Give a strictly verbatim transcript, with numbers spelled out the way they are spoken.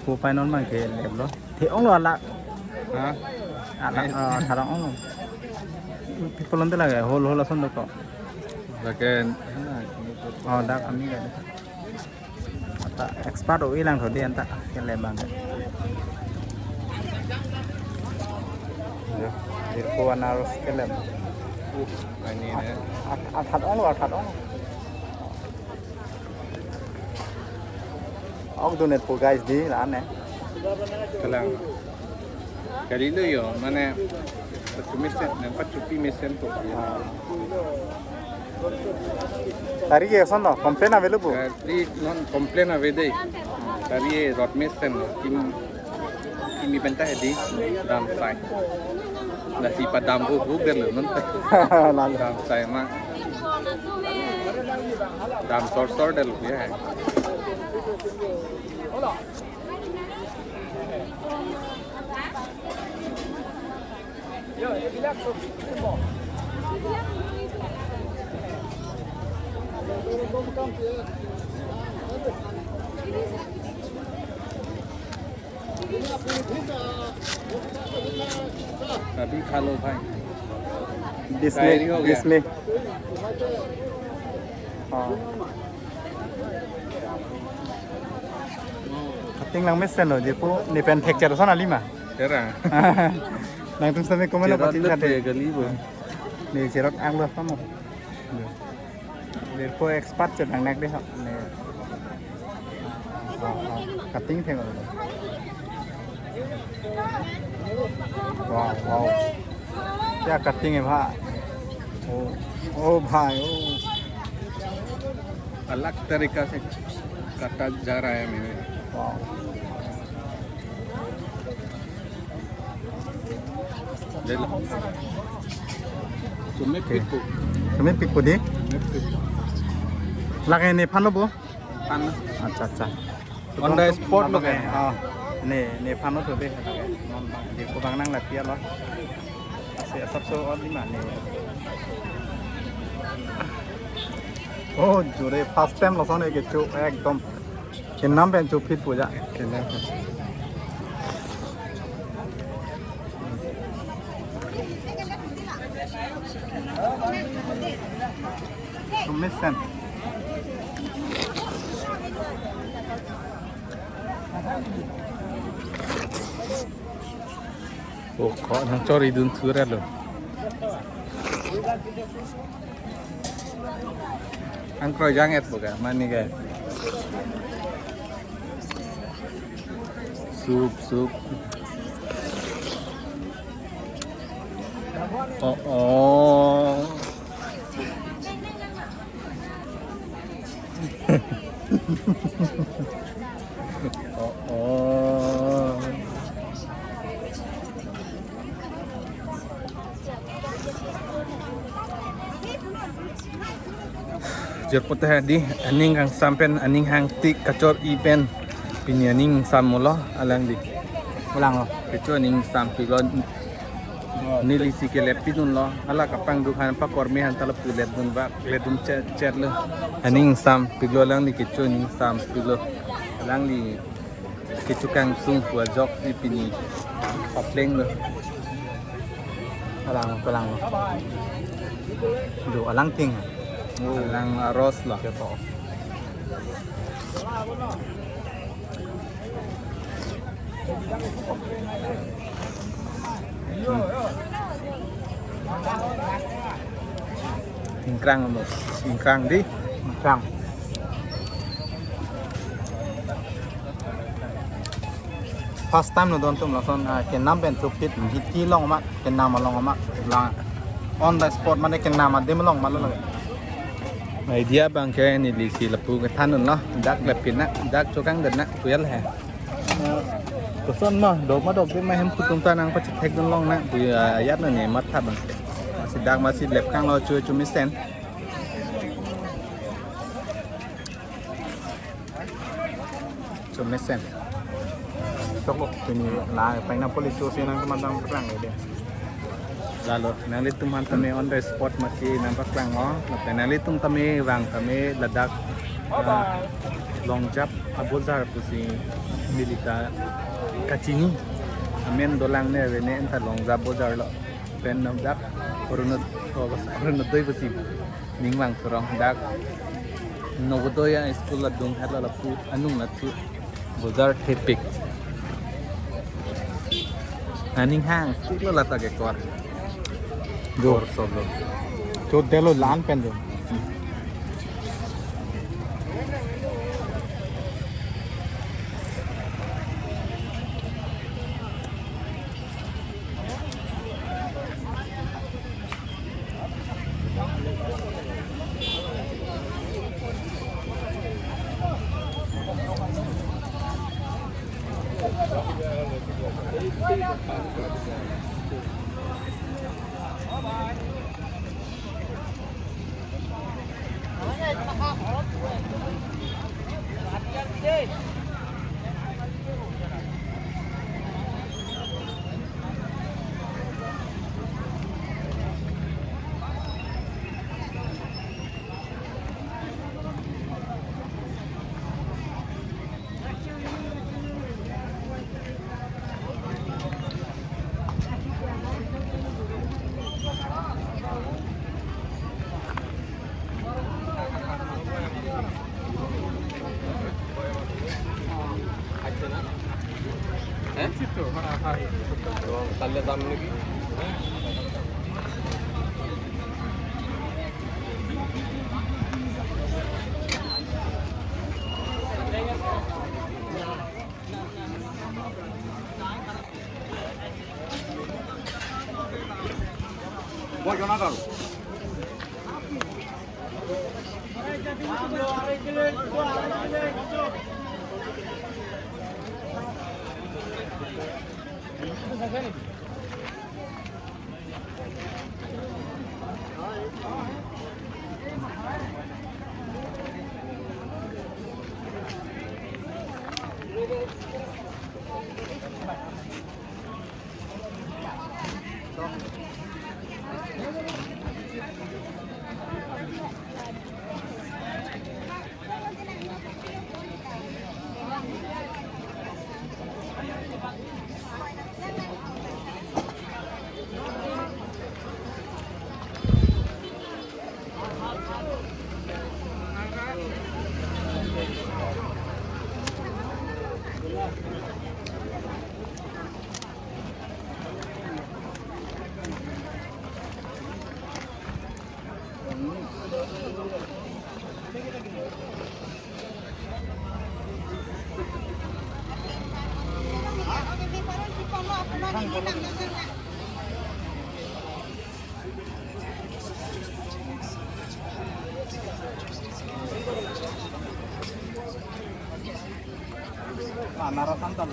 Ko pai non bang ke lep lo. The-ong lo alak. Ha? Alak, eh, tharang ong lo. People on the lage, hol hol ason dok. Lake, oh, dak ami ga. Anta expert o-e lang tho dei anta ke lep bang. Ya, dirko anaros ke lep. Uh, ini ya. At, at, at ong lo, at, at ong lo. Ok, donet po guys di la ne. Kalang. Kali lo yo, mane, pachumesen, nang pachupi mesen po. Tari ke ason lo, complain ave lo po. Kali non complain ave dei. Tari rot mesen lo, kim, kimi benta hedi, dam sai. Lasi padam hu hu gel lo non. Lalo. Dam sai ma. Dam sor sor del ya. अभी खा लो भाई। बीस में, शायरी हो गया। बीस में। हाँ। Cutting lang mesen lo, jepo ne pen thek cher son alima. Tera. Nangtum sami komen lo. Cherot pachin le thate. Pe kali bo. Ne cherot ang lo kamu. Dirko expert cherot nang nek dei ha. Ne. Oh, oh. Cutting thek lo. Wow, wow. क्या कटिंग है भाई? ओ, ओ भाई, ओ। अलग तरीका से काटा जा रहा है मैंने। वाह। ले लो। Sumit pik po. Sumit pik po dei? Sumit pik po. Lake nephan lo bo? Nephan lo. Accha, accha. On the spot lo ke. Ah, ne, nephan lo tho dei. Non bang, dirko bang nang lapi lo. Se asap so on di mane. Oh, jore first time lason ke chu ekdom. Kenam pen chu phit puja. Kenam pen. Mesen. Oh, ko nang chori dun thura lo. Ang kroi jang et boga, mani ga. Soup, soup. Oh, oh. Oh, oh. Jor pote hadi, aning kangsam pen, aning hangtik kachor-i pen. Pini aning sam mulo, alang di. Ulang lo. Kecho aning sam pilo. Neli si kelet pidun lo. Hala kapangduk aphan pakor me aphan ta lapu let dun ba, let dun chet, chet lo. Aning sam pilo, alang di kecho aning sam pilo. Alang di kecho kangtung pu ajok si pini papleng lo. Alang, alang lo. Do alang ting. Alang aros lo. Keto. Ingkrang mo. Ingkrang di. Ingkrang. First time lo don atum lason, ah, kenam pen chupit, hiti long amat, kenam along amat, lang on the spot mane kenam adim along amat lo. Idea bang ke neli si lapu kethan dun lo, dak lepin na, dak chokang den na, puyal he. Koson ma, dok ma dok dei ma hem kutung ta nang pachethek dun long na, pu, ah, ayat na ne matha bang. Masi dak masi lep kang lo chu chu mesen. Chu mesen. Choklo, pini la pineapple ichu si nang kematang perang ya dei. Lalo, nanglitum aphan tame on the spot masi nangpaklang lo. Lapen nanglitum tame vang tame ladak Ah, Longjap abojar pusi nelita kachini. Amen dolang ne ave ne anta Longjap bojar lo. Pen nang dak Orunod-, oh, Orunodoi pusi ning vang thurong dak Navodaya school adung hala lapu anung latu bojar thepik. Aning hang, tiklo lata ke kor. Jo. Kor solo. Jo delo lan pen jo. Narasan talu.